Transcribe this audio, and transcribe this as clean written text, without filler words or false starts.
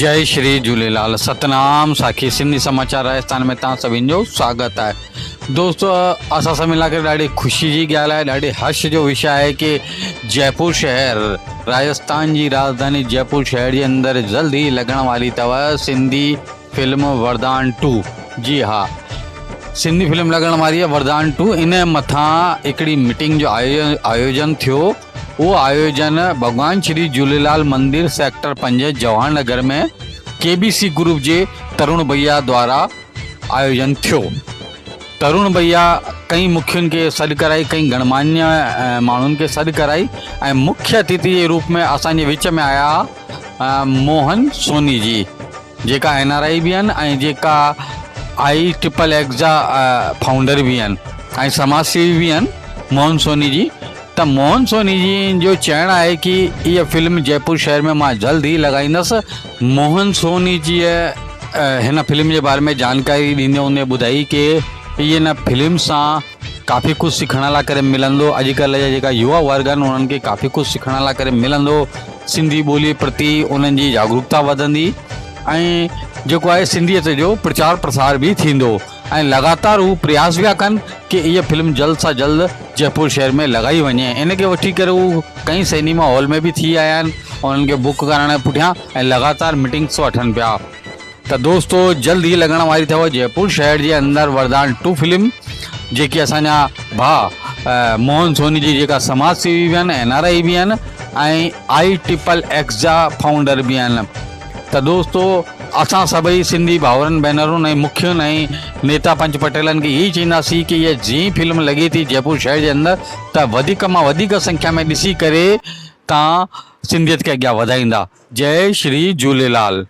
جئي شري جهوليلال ستنام ساکي سنڌي سماچار راجستان ۾ توهان سڀني جو سواگت آهي دوستو اسان سڀني لاء ڏاڍي خوشي جي ڳالهه آهي ڏاڍي هرش جو وشي آهي ڪي جئپور شهر راجستان جي راجڌاني جئپور شهر جي اندر جلد ئي لڳڻ واري اٿو سنڌي فلم وردان ٽو جي ها سنڌي فلم لڳڻ واري آهي وردان ٽو ان مٿان هڪڙي ميٽنگ جو آيوجن ٿيو اهو آيوجن ڀڳوان شري جهوليلال مندر سيڪٽر 5 جواهر نگر ۾ ڪي بي سي گروپ جي ترڻ ڀئيا دوارا آيوجن ٿيو. ترڻ ڀئيا ڪئين مکين کي سڏ ڪرائي ڪئين گڻمانيه ماڻهن کي سڏ ڪرائي ۽ مکيه اتٿي جي روپ ۾ اسان جي وچ ۾ آيا موهن سوني جي جيڪا اين آر I به آهن ۽ جيڪا آئي ٽرپل ايڪس جا فائونڊر به آهن ۽ سماج سيوي به آهن موهن سوني جي ته موهن سوني جي جو چئڻ آهي ڪي اها فلم جئپور شهر ۾ مان جلد ئي لڳائيندس. موهن سوني جي هن فلم جي باري ۾ جانڪاري ڏيندي هن ٻڌائي ڪي هي هن فلم سان ڪافي ڪجهه سکڻ لاء ڪري ملندو اڄڪلهه جا جيڪا يووا ورگ آهن انهن کي ڪافي ڪجهه سکڻ لاء ڪري ملندو سنڌي ٻولي پرتي انهن جي جاگروڪتا وڌندي ۽ جيڪو آهي سنڌيت جو پرچار پرسار به ٿيندو ۽ لڳاتار هو پرياس پيا ڪن ڪي اها فلم جلد سان جلد جئپور شهر ۾ لڳائي وڃي ان کي وٺي ڪري هو ڪئين سئنيما هال ۾ به ٿي آيا آهن انهن کي بڪ ڪرائڻ جي پٺيان ۽ لڳاتار ميٽنگس وٺن پيا ته دوستو جلد ئي لڳڻ واري اٿو جئپور شهر جي اندر وردان ٽو فلم جيڪي اسان جا ڀاء موهن سوني جي جيڪا سماج سيوي به آهن اين آر I به آهن ۽ آئي ٽرپل ايڪس جا فائونڊر به آهن ته دوستو اسان سڀئي سنڌي ڀائرن ڀينرن ۽ مکين ۽ نيتا پنچ پٽيلن کي اهي چئينداسين ڪي اها جئين فلم لڳي ٿي جئپور شهر جي اندر ته وڌيڪ مان وڌيڪ سنکيا ۾ ڏسي ڪري تان سنڌيت کي اڳيان وڌائيندا جئي شري جهوليلال.